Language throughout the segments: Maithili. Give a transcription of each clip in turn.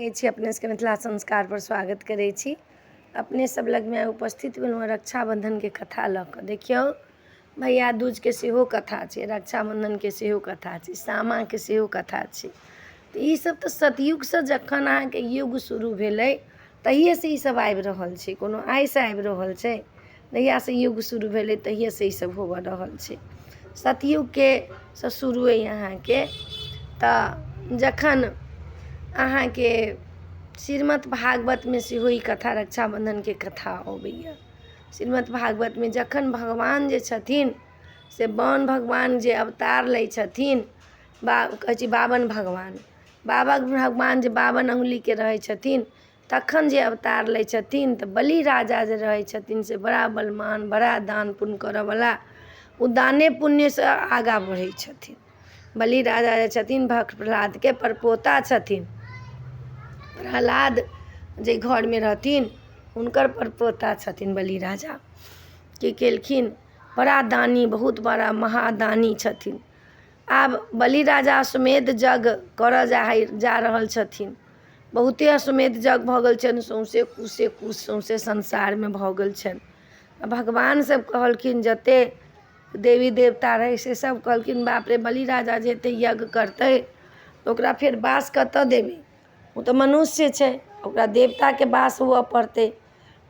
छी अपने सबके मिथिला संस्कारपर स्वागत करै छी। अपने सब लगमे आइ उपस्थित भेलहुँ रक्षाबन्धनके कथा लऽ कऽ। देखियौ, भैया दूजके सेहो कथा छै, रक्षाबन्धनके सेहो कथा छै, सामाके सेहो कथा छै। तऽ ईसब तऽ सतयुगसँ जखन अहाँके युग शुरू भेलै तहिएसँ ईसब आबि रहल छै, कोनो आइसँ आबि रहल छै? जहियासँ युग शुरू भेलै तहिएसँ ईसब होबऽ रहल छै। सतयुगके सँ शुरू अइ अहाँके। तऽ जखन अहाँके श्रीमद् भागवतमे सेहो ई कथा रक्षाबन्धनके कथा अबैए। श्रीमद् भागवतमे जखन भगवान जे छथिन से बन भगवान जे अवतार लै छथिन, बा कहै छै बाबन भगवान, बाबा भगवान जे 52 अङ्गुलीके रहै छथिन, तखन जे अवतार लै छथिन तऽ बलि राजा जे रहै छथिन से बड़ा बलवान, बड़ा दान पुण्य करऽवला, ओ दाने पुण्यसँ आगाँ बढ़ै छथिन। बलि राजा जे छथिन भक्त प्रह्लादके परपोता छथिन। प्रह्लाद जे घरमे रहथिन हुनकर परपोता छथिन बलि राजा। की केलखिन? बड़ा दानी, बहुत बड़ा महादानी छथिन। आब बलि राजा अश्वमेध यज्ञ करऽ जा हइ जा रहल छथिन। बहुते अश्वमेध यज्ञ भऽ गेल छनि, सौँसे कुसे कुस सौँसे संसारमे भऽ गेल छनि। आ भगवान सब कहलखिन, जते देवी देवता रहै से सब कहलखिन, बाप रे, बलि राजा जे एते यज्ञ करतै ओकरा फेर वास कतऽ देबै? ओ तऽ मनुष्य छै, ओकरा देवताके वास हुअ पड़तै,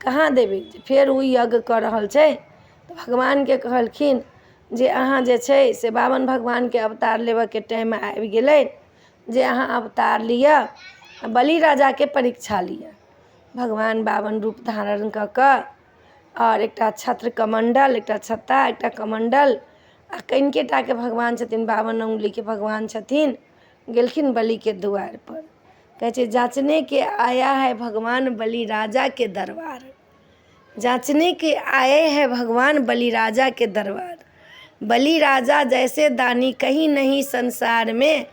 कहाँ देबै? फेर ओ यज्ञ कऽ रहल छै। तऽ भगवानके कहलखिन जे अहाँ जे छै से बाबन भगवानके अवतार लेबऽके टाइम आबि गेलै, जे अहाँ अवतार लिअ आ बलि राजाके परीक्षा लिअ। भगवान बाबन रूप धारण कऽ कऽ आओर एकटा छत्र कमण्डल, एकटा छत्ता, एकटा कमण्डल आ कनिके टाके भगवान छथिन, 52 अङ्गुलीके भगवान छथिन, गेलखिन बलिके दुआरिपर। कहै छै, जाँचने के आया है भगवान बलि राजा के दरबार, जाँचने के आए हैं भगवान बलि राजा के दरबार, बलि राजा जैसे दानी कहीं नहीं संसार में,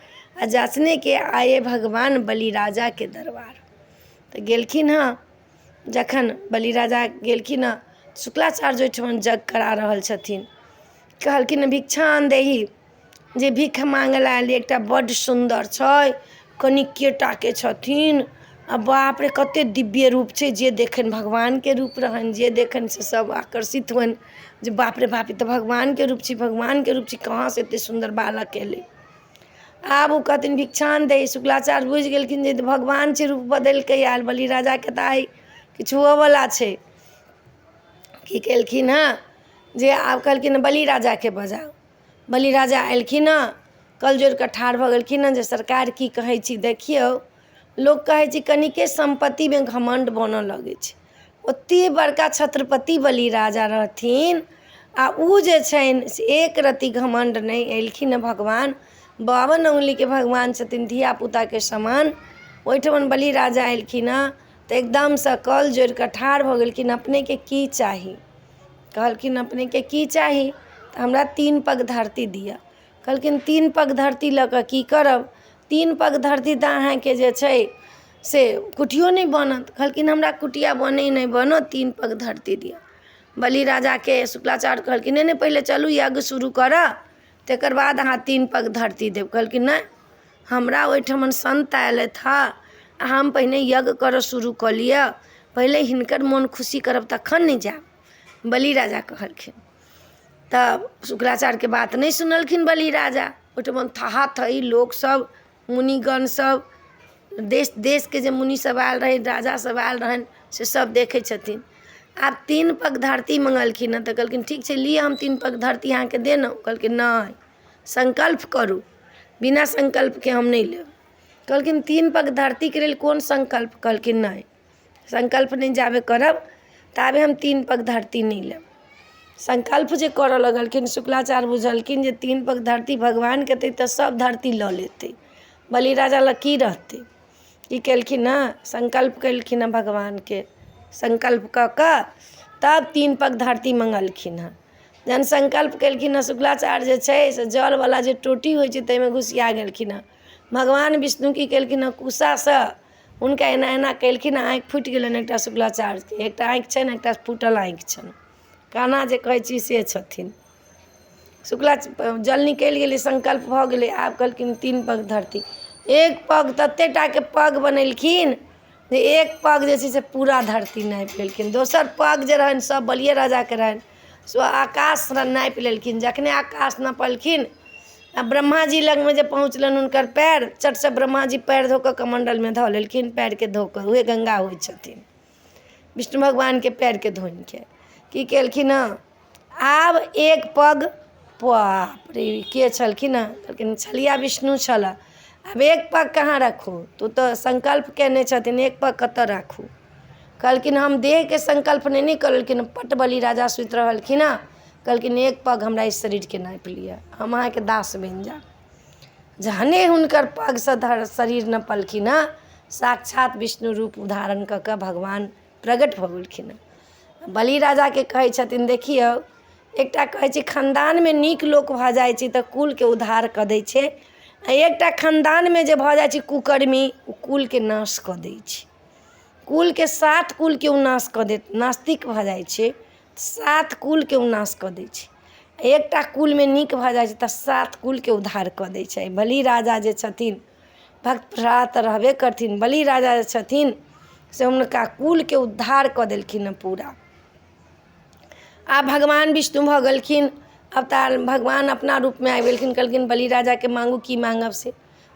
आ जाँचने के आए भगवान बलि राजा के दरबार। तऽ गेलखिन हँ, जखन बलि राजा गेलखिन हँ, शुक्लाचार्य ओहिठमन यज्ञ करा रहल छथिन। कहलखिन भिक्षां देही, जे भीख मांगय लए आयल एकटा बड्ड सुन्दर छै, कनिके टाके छथिन आ बाप रे कते दिव्य रूप छै। जे देखनि भगवानके रूप रहनि, जे देखनि से सब आकर्षित होइन जे बाप रे बाप, ई तऽ भगवानके रूप छी, भगवानके रूप छी, कहाँसँ एते सुन्दर बालक एलै? आब ओ कहथिन भिक्षां देही। शुक्लाचार्य बुझि गेलखिन जे ई तऽ भगवान छै, रूप बदलि कऽ आयल, बलि राजाके तऽ आइ किछु हुअवला छै। की केलखिन हँ जे आब कहलखिन बलि राजाके बजाउ। बलि राजा एलखिन हँ, कल जोड़ि कऽ ठाढ़ भऽ गेलखिन हँ जे सरकार की कहै छी? देखियौ, लोक कहै छै कनिके सम्पत्तिमे घमण्ड बनऽ लगै छै। ओते बड़का छत्रपति बलि राजा रहथिन आ ओ जे छनि से एक रत्ती घमण्ड नहि। एलखिन हँ भगवान, 52 अङ्गुलीके भगवान छथिन, धियापुताके समान। ओहिठमन बलि राजा एलखिन हँ तऽ एकदमसँ कल जोड़ि कऽ ठाढ़ भऽ गेलखिन। अपनेके की चाही? कहलखिन अपनेके की चाही? तऽ हमरा 3 पग धरती दिअ। कहलखिन 3 पग धरती लऽ कऽ की करब? 3 पग धरती तऽ अहाँके जे छै से कुटियो नहि बनत। कहलखिन हमरा कुटिया बनै नहि बनत, 3 पग धरती दिअ। बलि राजाके शुक्लाचार्य कहलखिन नहि नहि, पहिले चलू यज्ञ शुरू करऽ, तकर बाद अहाँ 3 पग धरती देब। कहलखिन नहि, हमरा ओहिठमन सन्त आयल हँ आ हम पहिने यज्ञ करऽ शुरू कऽ लिअ, पहिले हिनकर मोन खुशी करब तखन ने जायब, बलि राजा कहलखिन। तऽ शुक्राचार्यके बात नहि सुनलखिन बलि राजा। ओहिठमन थहा थही लोकसब, मुनिगण सब, देश देशके जे मुनि सब आयल रहै, राजा सब आयल रहनि, से सब देखै छथिन। आब 3 पग धरती मङ्गलखिन हँ तऽ कहलखिन ठीक छै, लिअ, हम 3 पग धरती अहाँके देलहुँ। कहलखिन नहि, संकल्प करू, बिना संकल्पके हम नहि लेब। कहलखिन 3 पग धरतीके लेल कोन संकल्प? कहलखिन नहि, संकल्प नहि जाबे करब ताबे हम 3 पग धरती नहि लेब। संकल्प जे करऽ लगलखिन, शुक्लाचार्य बुझलखिन जे 3 पग धरती भगवानके देतै तऽ सब धरती लऽ लेतै, बलि राजा लग की रहतै? की केलखिन हँ? संकल्प केलखिन हँ भगवानके। संकल्प कऽ कऽ तब 3 पग धरती मङ्गलखिन हँ। जहन संकल्प केलखिन हँ, शुक्लाचार्य जे छै से जलवला जे टोटी होइ छै ताहिमे घुसिया गेलखिन हँ। भगवान विष्णु की केलखिन हँ? कुशासँ हुनका एना एना केलखिन हँ, आँखि फुटि गेलनि एकटा शुक्लाचार्यके। एकटा आँखि छनि, एकटा फूटल आँखि छनि, काना जे कहै छी से छथिन। शुक्ला जल निकलि गेलै, संकल्प भऽ गेलै। आब कहलखिन 3 पग धरती। एक पग ततेक टाके पग बनेलखिन जे एक पग जे छै से पूरा धरती नापि लेलखिन। दोसर पग जे रहनि सभ बलिए राजाके रहनि, से आकाश नापि लेलखिन। जखने आकाश नपलखिन आ ब्रह्माजी लगमे जे पहुँचलनि हुनकर पएर, चटसँ ब्रह्माजी पएर धो कऽ कमण्डलमे धऽ लेलखिन। पएरके धो कऽ उएह गंगा होइ छथिन, विष्णु भगवानके पएरके धोनिके की केलखिन हँ। आब एक पग, बाप रे, के छलखिन हँ? कहलखिन छलिया विष्णु छलऽ। आब एक पग कहाँ राखू? तू तऽ संकल्प कयने छथिन, एक पग कतऽ राखू? कहलखिन हम देहके संकल्प नहि ने करेलखिन। पट बलि राजा सुति रहलखिन हँ। कहलखिन एक पग हमरा इस शरीरके नापि लिअ, हम अहाँके दास बनि जायब। जहने हुनकर पगसँ धर शरीर नपलखिन हँ, साक्षात विष्णु रूप धारण कऽ कऽ भगवान प्रगट भऽ गेलखिन हँ। बलि राजाके कहै छथिन, देखियौ, एकटा कहै छै खानदानमे नीक लोक भऽ जाइ छै तऽ कुलके उद्धार कऽ दै छै, आ एकटा खानदानमे जे भऽ जाइ छै कुकर्मी, ओ कुलके नाश कऽ दै छै। कुलके सात कुलके ओ नाश कऽ देत। नास्तिक भऽ जाइ छै, सात कुलके ओ नाश कऽ दै छै। एकटा कुलमे नीक भऽ जाइ छै तऽ सात कुलके उद्धार कऽ दै छै। बलि राजा जे छथिन, भक्त प्रहलाद तऽ रहबे करथिन, बलि राजा जे छथिन से हुनका कुलके उद्धार कऽ देलखिन हँ पूरा। आब भगवान विष्णु भऽ गेलखिन अवतार, भगवान अपना रूपमे आबि गेलखिन। कहलखिन बलि राजाके, माँगू की माँगब से?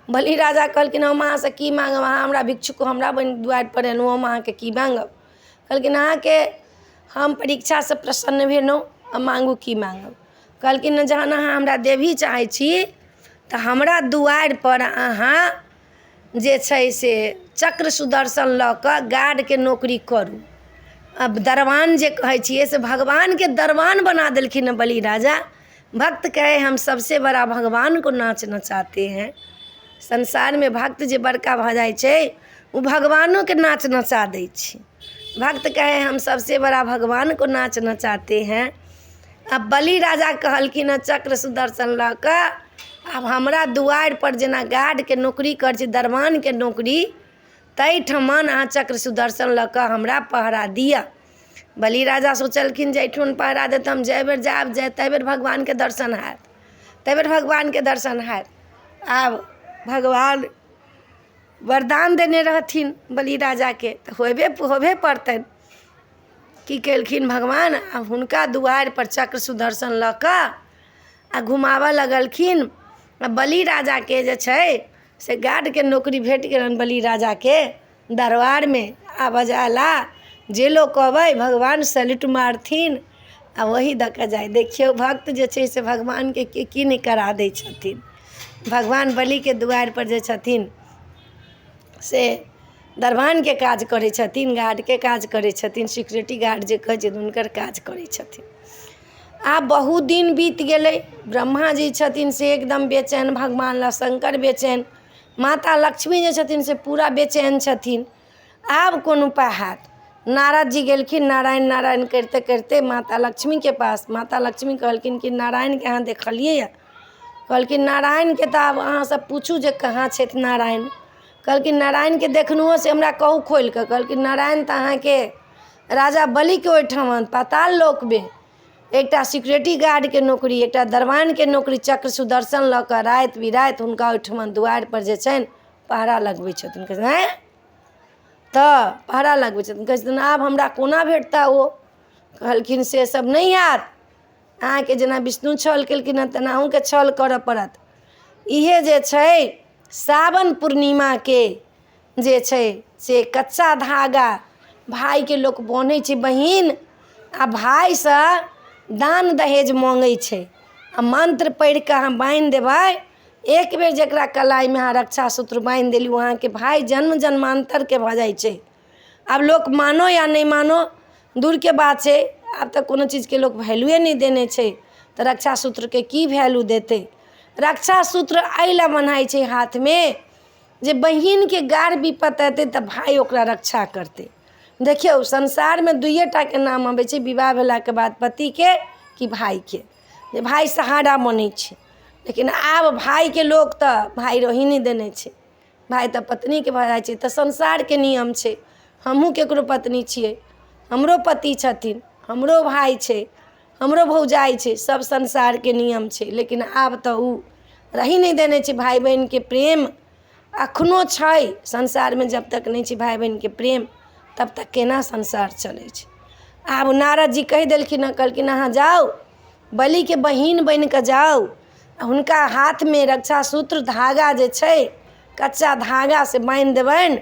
बलि राजा कहलखिन हम अहाँसँ की माँगब? अहाँ हमरा भिक्षुक हमरा दुआरिपर एलहुँ, हम अहाँके की माँगब? कहलखिन अहाँके हम परीक्षासँ प्रसन्न भेलहुँ, आ माँगू की माँगब? कहलखिन जहन अहाँ हमरा देबही चाहै छी तऽ हमरा दुआरिपर अहाँ जे छै से चक्र सुदर्शन लऽ कऽ गार्डके नौकरी करू। आब दरबान जे कहै छियै से भगवानके दरबान बना देलखिन हँ बलि राजा। भक्त कहे हम सबसे बड़ा भगवान को नाच नचाते हैं। संसारमे भक्त जे बड़का भऽ जाइ छै, ओ भगवानोके नाच नचा दै छै। भक्त कहे हम सबसे बड़ा भगवान को नाच नचाते हैं। आब बलि राजा कहलखिन हँ, चक्र सुदर्शन लऽ कऽ आब हमरा दुआरिपर जेना गार्डके नौकरी करै छै, दरबानके नौकरी, ताहिठमन अहाँ चक्र सुदर्शन लऽ कऽ हमरा पहरा दिअ। बलि राजा सोचलखिन जे एहिठुन पहरा देत, हम जाहि बेर जायब ताहि बेर भगवानके दर्शन हैत, ताहि बेर भगवानके दर्शन हैत। आब भगवान वरदान देने रहथिन बलि राजाके तऽ होबे होबे पड़तनि। की केलखिन भगवान? आब हुनका दुआरिपर चक्र सुदर्शन लऽ कऽ आ घुमाबऽ लगलखिन। आ बलि राजाके जे छै से गार्डके नौकरी भेट गेलनि बलि राजाके दरबारमे। आबऽ जाय जे लोक अबै, भगवान सैल्यूट मारथिन आ वही दऽ कऽ जाइ। देखियौ, भक्त जे छै से भगवानके की की नहि करा दै छथिन। भगवान बलिके दुआरिपर जे छथिन से दरबानके काज करै छथिन, गार्डके काज करै छथिन, सिक्योरिटी गार्ड जे कहै छै हुनकर काज करै छथिन। आब बहुत दिन बीत गेलै। ब्रह्मा जी छथिन से एकदम बेचैन भगवान लए, शंकर बेचैन, माता लक्ष्मी जे छथिन से पूरा बेचैन छथिन। आब कोन उपाय हैत? नारद जी गेलखिन नारायण नारायण करिते करिते माता लक्ष्मीके पास। माता लक्ष्मी कहलखिन कि नारायणके अहाँ देखलियै? कहलखिन नारायणके तऽ आब अहाँ सब पूछू जे कहाँ छथि नारायण। कहलखिन नारायणके देखलहुँ से हमरा कहू खोलि कऽ। कहलखिन नारायण तऽ अहाँके राजा बलिके ओहिठाम पाताल लोकमे एकटा सिक्योरिटी गार्डके नौकरी, एकटा दरबानके नौकरी, चक्र सुदर्शन लऽ कऽ राति बिराति हुनका ओहिठमा दुआरिपर जे छनि पहरा लगबै छथिन। कहै छथिन आँय, तऽ पहरा लगबै छथिन। कहै छथिन आब हमरा कोना भेटता ओ? कहलखिन से सब नहि हैत अहाँके, जेना विष्णु छल केलखिन हँ तेना अहूँके छल करऽ पड़त। इहे जे छै सावन पूर्णिमाके जे छै से कच्चा धागा भायके लोक बन्है छै बहिन, आ भायसँ दान दहेज मङ्गै छै, आ मन्त्र पढ़ि कऽ अहाँ बान्हि देबै। एक बेर जकरा कलाइमे अहाँ रक्षा सूत्र बान्हि देली, ओ अहाँके भाय जन्म जन्मान्तरके भऽ जाइ छै। आब लोक मानो या नहि मानो, दूरके बात छै। आब तऽ कोनो चीजके लोक वैल्यूए नहि देने छै, तऽ रक्षा सूत्रके की वैल्यू देतै? रक्षा सूत्र एहि लए बन्हाइ छै हाथमे जे बहिनके गाढ़ विपत एतै तऽ भाय ओकरा रक्षा करतै। देखियौ, संसारमे दुइए टाके नाम अबै छै विवाह भेलाके बाद, पतिके कि भायके, जे भाय सहारा बनै छै। लेकिन आब भायके लोक तऽ भाय रही नहि देने छै, भाय तऽ पत्नीके भऽ जाइ छै। तऽ संसारके नियम छै। हमहूँ ककरो पत्नी छियै, हमरो पति छथिन, हमरो भाय छै, हमरो भौजाइ छै, सभ संसारके नियम छै। लेकिन आब तऽ ओ रही नहि देने छै भाय बहिनके प्रेम। अखनो छै संसारमे। जब तक नहि छै भाय बहिनके प्रेम, तब तक केना संसार चलै छै? आब नारद जी कहि देलखिन हँ, कहलखिन अहाँ जाउ, बलिके बहिन बनि कऽ जाउ, हुनका हाथमे रक्षा सूत्र धागा जे छै, कच्चा धागा, से बान्हि देबनि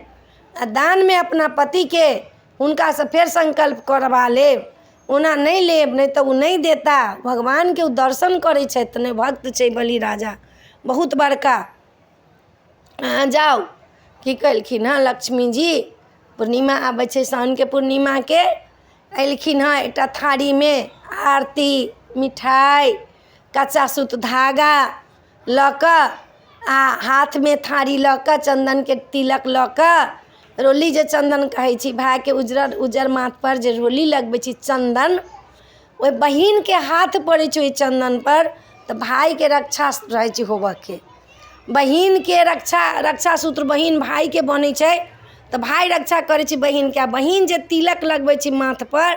आ दानमे अपना पतिके हुनकासँ फेर संकल्प करबा लेब। ओना नहि लेब, नहि तऽ ओ नहि देता। भगवानके ओ दर्शन करै छथि ने, भक्त छै बलि राजा बहुत बड़का। अहाँ जाउ। की केलखिन हँ लक्ष्मी जी? पूर्णिमा आबै छै, साउनके पूर्णिमाके एलखिन हँ, एकटा थारीमे आरती, मिठाइ, कच्चा सूत धागा लऽ कऽ आ हाथमे थारी लऽ कऽ, चन्दनके तिलक लऽ कऽ, रोली जे चन्दन कहै छी, भायके उजरल उज्जर माथपर जे रोली लगबै छी चन्दन, ओहि बहिनके हाथ पड़ै छै ओहि चन्दनपर, तऽ भायके रक्षा रहै छै होबऽके। बहिनके रक्षा, रक्षा सूत्र बहिन भायके बनै छै, तऽ भाय रक्षा करै छै बहिनके। आ बहिन जे तिलक लगबै छै माथपर,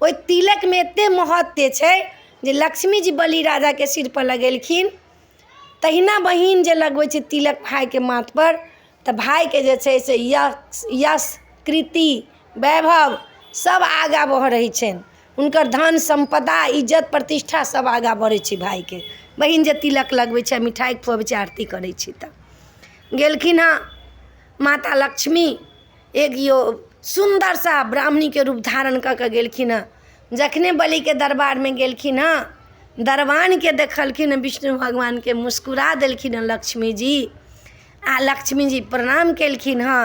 ओहि तिलकमे एतेक महत्व छै जे लक्ष्मी जी बलि राजाके सिरपर लगेलखिन, तहिना बहिन जे लगबै छै तिलक भायके माथपर, तऽ भायके जे छै से यश, यश, कृति, वैभव सब आगाँ बढ़ै छनि। हुनकर धन सम्पदा, इज्जत, प्रतिष्ठा सब आगाँ बढ़ै छै भायके, बहिन जे तिलक लगबै छै, मिठाइ खुअबै छै, आरती करै छै। तऽ गेलखिन हँ माता लक्ष्मी, एक यो सुन्दर सा ब्राह्मणीके रूप धारण कऽ कऽ गेलखिन हँ। जखने बलिके दरबारमे गेलखिन हँ, दरबानके देखलखिन हँ, विष्णु भगवानके मुस्कुरा देलखिन हँ लक्ष्मी जी, आ लक्ष्मी जी प्रणाम केलखिन हँ।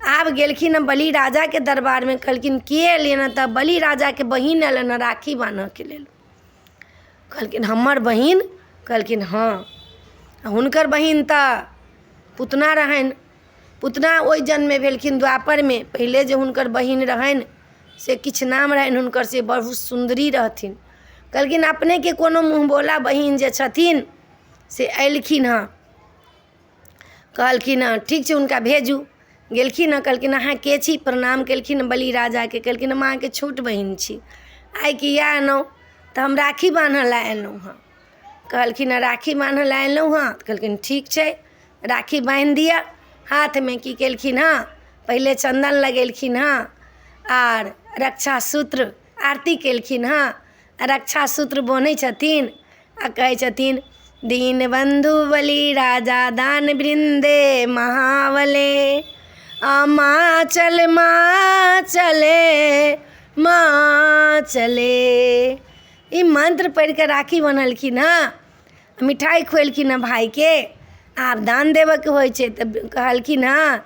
आब गेलखिन हँ बलि राजाके दरबारमे, कहलखिन के एलियनि हँ? तऽ बलि राजाके बहिन एलनि हँ राखी बान्हऽके लेल। कहलखिन हमर बहिन? कहलखिन हँ। हुनकर बहिन तऽ पुतना रहनि। पुतना ओहि जन्ममे भेलखिन द्वापरमे। पहिले जे हुनकर बहिन रहनि से किछु नाम रहनि हुनकर, से बहुत सुन्दरी रहथिन। कहलखिन अपनेके कोनो मुँह बोला बहिन जे छथिन से एलखिन हँ। कहलखिन हँ, ठीक छै, हुनका भेजू। गेलखिन हँ, कहलखिन अहाँ के छी? प्रणाम केलखिन बलि राजाके। कहलखिन हम अहाँके छोट बहिन छी। आइ किया एलहुँ? तऽ हम राखी बान्हऽ लए एलहुँ हँ। कहलखिन हँ, राखी बान्हऽ लए एलहुँ हँ? तऽ कहलखिन ठीक छै, राखी बान्हि दिअ। हाथमे की केलखिन हँ? पहिले चन्दन लगेलखिन हँ आर रक्षा सूत्र आरती केलखिन हँ। रक्षा सूत्र बन्है छथिन आ कहै छथिन दीन बन्धु बलि राजा दान वृन्दे महाबले, माँ चल, माँ चले, माँ चले। ई मंत्र पढ़ि कऽ राखी बन्हलखिन हँ, मिठाइ खुएलखिन हँ भायके। आब दान देबऽके होइ छै, तऽ कहलखिन हँ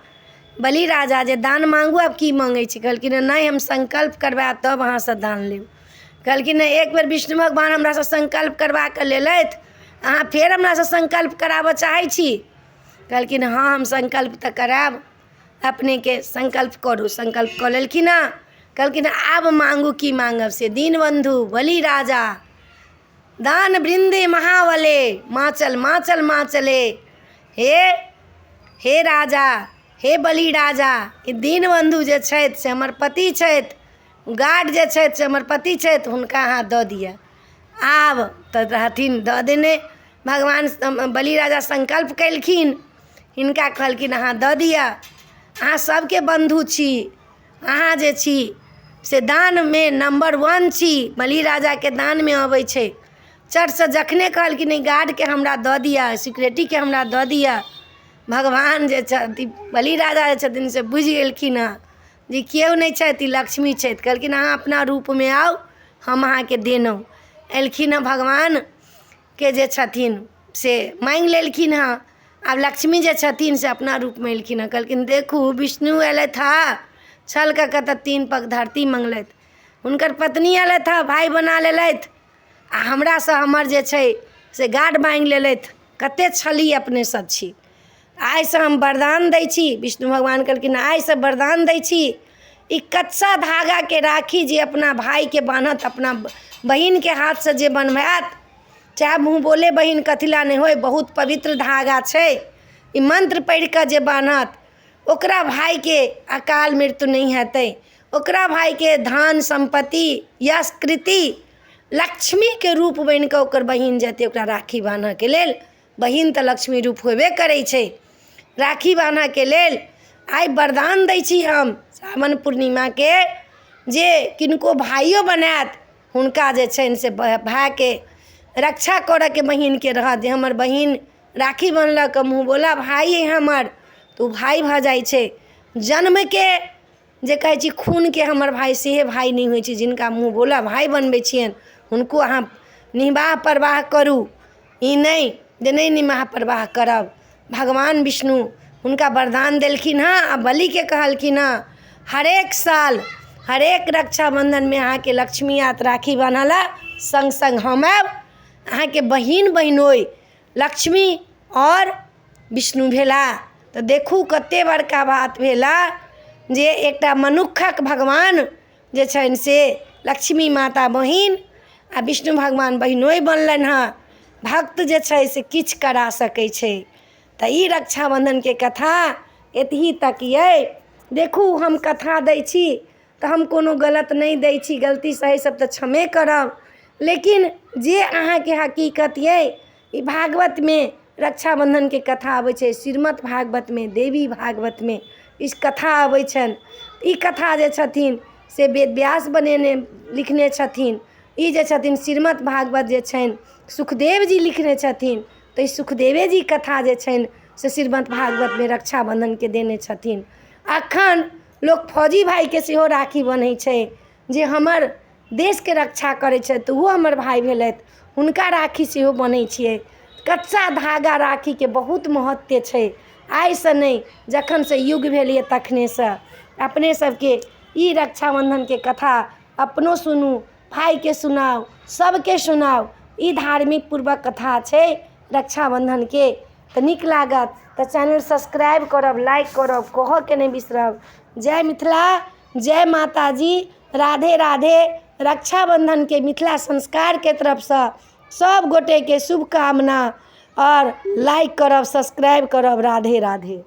बलि राजा जे दान मांगू, आब की मांगै छी? कहलखिन नहि, हम संकल्प करबायब तब अहाँसँ दान लेब। कहलखिन एक बेर विष्णु भगवान हमरासँ संकल्प करबा कऽ लेलथि, अहाँ फेर हमरासँ संकल्प कराबऽ चाहै छी? कहलखिन हँ, हम संकल्प तऽ करायब अपनेके। संकल्प करू। संकल्प कऽ लेलखिन हँ। कहलखिन आब मांगू, की मांगब? से दीनबन्धु बलि राजा दान वृन्दे महाबले, माँ चल, माँ चल, माँ चले। हे हे राजा, हे बलि राजा, ई दीनबन्धु जे छथि से हमर पति छथि, गार्ड जे छथि से हमर पति छथि, हुनका अहाँ दऽ दिअ। आब तऽ रहथिन दऽ देने भगवान। बलि राजा संकल्प केलखिन, हिनका कहलखिन अहाँ दऽ दिअ, अहाँ सबके बन्धु छी, अहाँ जे छी से दानमे नम्बर वन छी, बलि राजाके दानमे अबै छै। चटसँ जखने कहलखिन ई गार्डके हमरा दऽ दिअ, सिक्योरिटीके हमरा दऽ दिअ, भगवान जे छथिन, बलि राजा जे छथिन, से बुझि गेलखिन हँ जे केओ नहि छथि, ई लक्ष्मी छथि। कहलखिन अहाँ अपना रूपमे आउ, हम अहाँके देलहुँ। एलखिन हँ, भगवानके जे छथिन से माँगि लेलखिन हँ। आब लक्ष्मी जे छथिन से अपना रूपमे एलखिन हँ। कहलखिन देखू, विष्णु एलथि हँ छल कऽ कऽ तऽ 3 पग धरती मङ्गलथि, हुनकर पत्नी एलथि हँ, भाय बना लेलथि, आ हमरासँ हमर जे छै से गार्ड माँगि लेलथि। कते छली अपने सब छी? आइसँ हम वरदान दै छी। विष्णु भगवान कहलखिन आइसँ वरदान दै छी, ई कच्चा धागाके राखी जे अपना भायके बान्हत, अपना बहिनके हाथसँ जे बनवायत, चाहे मुँह बोले बहिन कथिला नहि होय, बहुत पवित्र धागा छै, ई मंत्र पढ़ि कऽ जे बान्हत ओकरा भायके अकाल मृत्यु नहि हेतै, ओकरा भायके धन सम्पत्ति, यश, कृति, लक्ष्मीके रूप बनि कऽ ओकर बहिन जेतै ओकरा राखी बान्हऽके लेल। बहिन तऽ लक्ष्मी रूप होबे करै छै। राखी बान्हऽके लेल। आइ वरदान दै छी हम सावन पूर्णिमाके जे किनको भाइयो बनायत, हुनका जे छनि से भायके रक्षा करऽके बहिनके रहत, जे हमर बहिन राखी बन्हलक, मुँह बोला भाय अइ हमर, तऽ ओ भाय भऽ जाइ छै। जन्मके जे कहै छी खूनके हमर भाय, से भाय नहि होइ छै। जिनका मुँह बोला भाय बनबै छियनि, हुनको अहाँ निवाह परवाह करू, ई नहि जे नहि निवाह परवाह करब। भगवान विष्णु हुनका वरदान देलखिन हँ आ बलिके कहलखिन हँ, हरेक साल हरेक रक्षाबन्धनमे अहाँके लक्ष्मी आयत राखी बान्हऽ लए, सङ्ग सङ्ग हम आयब, अहाँके बहिन बहिनोइ लक्ष्मी आओर विष्णु भेला। तऽ देखू कते बड़का बात भेला जे एकटा मनुक्खक भगवान जे छनि से लक्ष्मी माता बहिन आ विष्णु भगवान बहिनोइ बनलनि हँ। भक्त जे छै से किछु करा सकै छै। तऽ ई रक्षाबन्धनके कथा एतही तक अइ। देखू, हम कथा दै छी तऽ हम कोनो गलत नहि दै छी, गलती सही सब तऽ क्षमे करब, लेकिन जे अहाँके हकीकत अइ, ई भागवतमे रक्षाबन्धनके कथा अबै छै, श्रीमद् भागवतमे, देवी भागवतमे ई कथा अबै छनि। ई कथा जे छथिन से वेद व्यास बनेने लिखने छथिन। ई जे छथिन श्रीमद् भागवत जे छनि, सुखदेव जी लिखने छथिन। तऽ ई सुखदेवे जी कथा जे छनि से श्रीमद् भागवतमे रक्षाबन्धनके देने छथिन। अखन लोक फौजी भाइके सेहो राखी बन्है छै, जे हमर देशके रक्षा करै छथि, तऽ ओहो हमर भाय भेलथि, हुनका राखी सेहो बन्है छियै। कच्चा धागा राखीके बहुत महत्व छै, आइसँ नहि, जखनसँ युग भेल यऽ तखनेसँ। अपने सबके ई रक्षाबन्धनके कथा अपनो सुनू, भायके सुनाउ, सबके सुनाउ। ई धार्मिक पूर्वक कथा छै रक्षाबन्धनके, तऽ नीक लागत तऽ चैनल सब्सक्राइब करब, लाइक करब, कहऽके नहि बिसरब। जय मिथिला, जय माताजी, राधे राधे। रक्षाबन्धनके मिथिला संस्कारके तरफसँ सब गोटेके शुभकामना, आओर लाइक करब, सब्सक्राइब करब। राधे राधे।